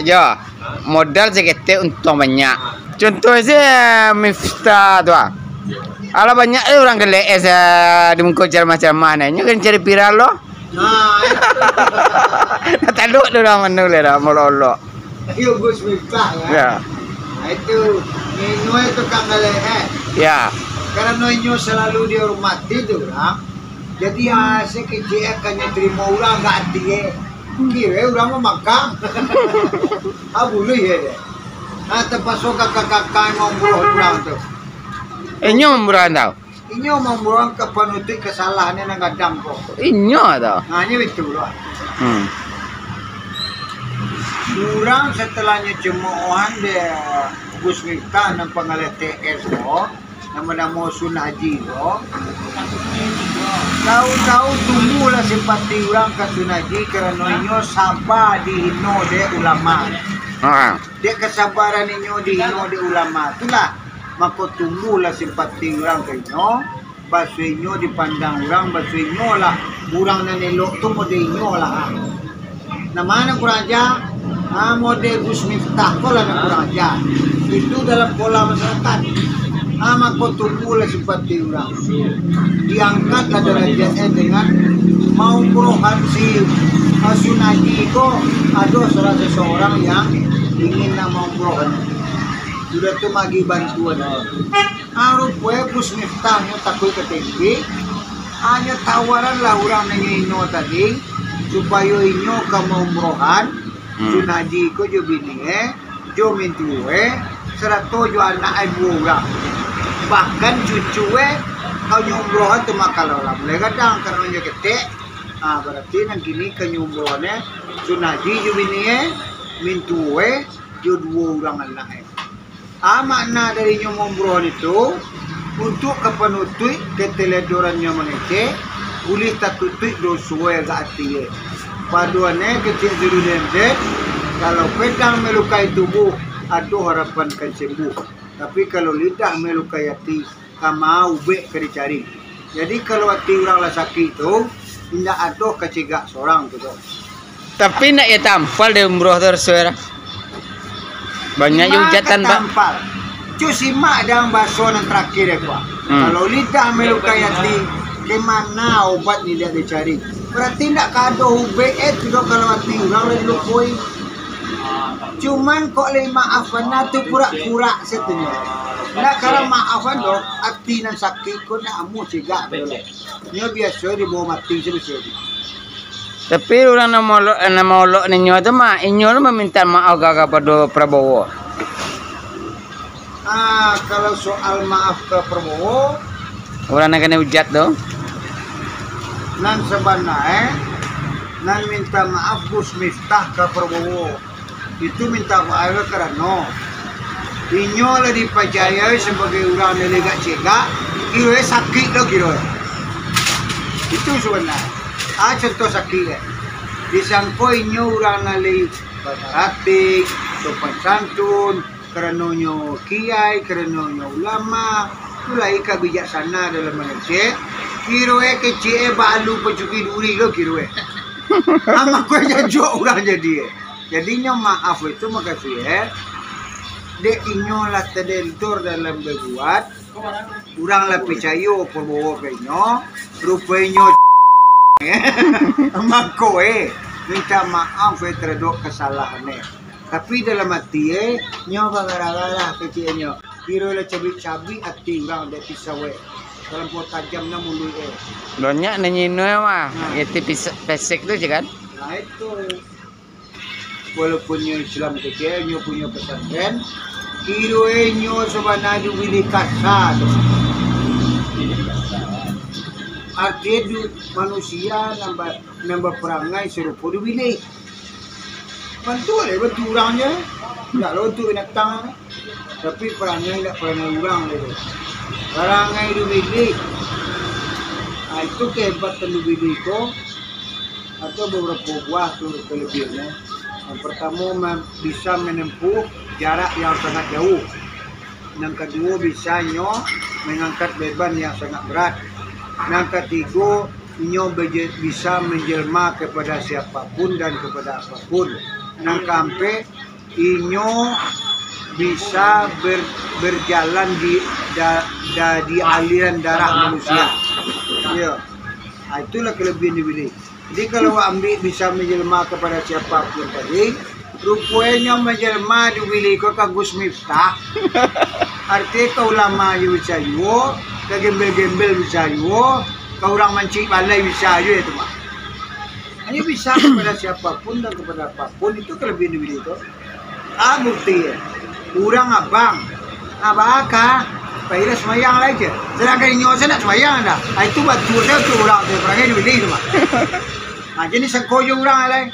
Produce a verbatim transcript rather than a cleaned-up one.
Jo, modal saketek untuang banyak. Contoh se Miftah tu ah. Alah banyak eh urang galek eh sa-, di muko ceramah-ceramah ni. Nyo kan cari viral lo. Nah, itu. Nak taluk tu dah mano le dah molok-olok. Iyo, Gus Miftah, kan? Ya. Nah, itu. Inyo itu kan galek eh. Ya. Karano inyo salalu dihormati tu urang. Jadi ah, sakecek eh kan nyo tarimo urang gak ati eh. Kiro urang mah magang. Ah, buluih eh deh. Ah, tapaso kakak-kakak maumroh urang tu. Inyo maumroh tau. Inyo maumroh ka panutuik kasalahan nan gadang ko. Inyo tau. Nah, inyo itu lah. Hmm. Urang satelahnyo cemoohan dek Gus Miftah nan pangaleh T S ko, namo-namo Sun Haji ko. Tahu-tahu tumbuhlah simpati urang ka Sun Haji karano inyo saba dihino dek ulama. Ha. Dek kasabaran inyo dihino dek ulama tu lah, mako tumbuhlah simpati urang ka inyo, baso inyo dipandang urang, baso inyo lah urang nan elok tu model inyo lah. Nah, ma nan kurang aja? Ha, model Gus Miftah ko lah nan kurang aja. Itu dalam pola masyarakat. Ha, mako tumbuhlah simpati urang. Diangkatlah darajatnya dengan maumrohan si, ha, Sun Haji ko, ado salah seseorang yang ingin nak maumrohan. Sudah tu magi bantuan. Ah, rupo e Gus Miftah nyo takuik ka tempe. Hanyo tawaranlah urang nan inyo tadi, supayo inyo ka maumrohan, hmm, Sun Haji ko jo bini e, jo mintuo e, sarato jo anak e duo urang. Bahkan cucu e, ka nyo umrohan tu mah kalau lah mulai gadang, karano nyo ketek. Ah, bararti nan kini ka nyo umrohan e, Sun Haji jo bini e, mintuo e, jo duo urang anak e. A makna dari nyo maumrohan itu, untuak ka panutuik kateledorannyo mangecek, buliah tatutuik doso e agak ati e. Padoan e kecek Zulunenden, kalau pedang melukai tubuh, ado harapan kan sembuh. Tapi kalau lidah melukai ati, ka ma ubek ka dicari. Jadi, kalau ati urang lah sakik tu, indak ado ka cegak sorang tu doh. Tapi nak yo tampal dek umroh tu, Rasul. Banyak jo hujatan, Pak. Tampal. Cu simak dang baso nan terakhir ko. Hmm. Kalau lidah melukai ati, di mana obat ni indak dicari? Berarti indak ka ado ubek e tu doh kalau ati urang lah dilupoi. Cuman kok lai maaf bana tu pura-pura satunyo. Ndak kalau maaf kan doh, ati nan sakik ko ndak amuah cegak tu lah. Nyo biaso dibawa mati salusuah tu. Tapi urang nan molok, nan molok ninyo tu mah, inyo tu maminta maaf ka, kapado Prabowo. Ah, kalau soal maaf ka Prabowo, urang nan kanai ujat tu, nan sabana e, nan minta maaf Gus Miftah ka Prabowo. Itu minta maaf karano inyo lah dipacayai sabagai urang nan lai agak cegak, kiro e sakik tu kiro e. Itu sabana. Ah, contoh sakik e. Disangko inyo urang nan lai bakaratik, sopan santun, karano nyo kiai, karano nyo ulama, tu lai ka bijaksana dalam mangecek, kiro e kecek e baalu pacuki duri lo kiro e. Ah, mako e jajuak urang jadi e. Jadi nyo maaf itu makasih e, dek inyo lah talentor dalam babuat, urang lah picayo Prabowo ka inyo, rupo inyo mako e minta maaf e taradok kasalahan e. Tapi dalam ati e, nyo bagarah-garah kecek nyo. Kiro lah cabik-cabik ati urang dek pisau e. Talampau tajam nan muluik e. Banyak nan nyino e mah. Nah. Itu pis-, pesek tu je kan? Nah, itu. Walaupun nyo Islam kecek, nyo punyo pesantren, kiro e nyo sabana diubilih kasa tu. Arti e du-, manusia nan ba-, nan baparangai sarupo diubilih. Bantu deh, bantu urang je. Indak lo bantu binatang. Tapi parangai indak parangai urang deh tu. Parangai dubilih. Ah, itu kehebatan dubilih ko. Atau babarapo buah tu kalabiahannyo. Yang partamo, ma-, bisa manempuh jarak yang sangat jauah. Nan kaduo, bisa nyo mangangkat beban yang sangat berat. Nan katigo, inyo beje-, bisa manjelma kepada siapapun dan kepada apapun. Nan kaampek, Inyo bisa ber, berjalan di da, da, di aliran darah manusia. Iyo. Ah, itulah kelebihan di Willy. Jadi kalau ambiak bisa menjelma kepada siapapun tadi, ruponyo menjelma di Willy ko ka Gus Miftah. Arti ka ulama jo bisa juo, ka gembel-gembel bisa juo, ka urang mancik balai bisa juo itu mah. Hanyo bisa kepada siapapun dan kepada apapun, itu kelebihan di Willy tu. Ah, bukti. Urang abang. Abang aka, paira semayang lai je. Sedangkan inyo se nak semayang dah. Ah, itu batu se tu urang tu, perangai di Willy tu mah. Ah, jadi sangko jo urang lai.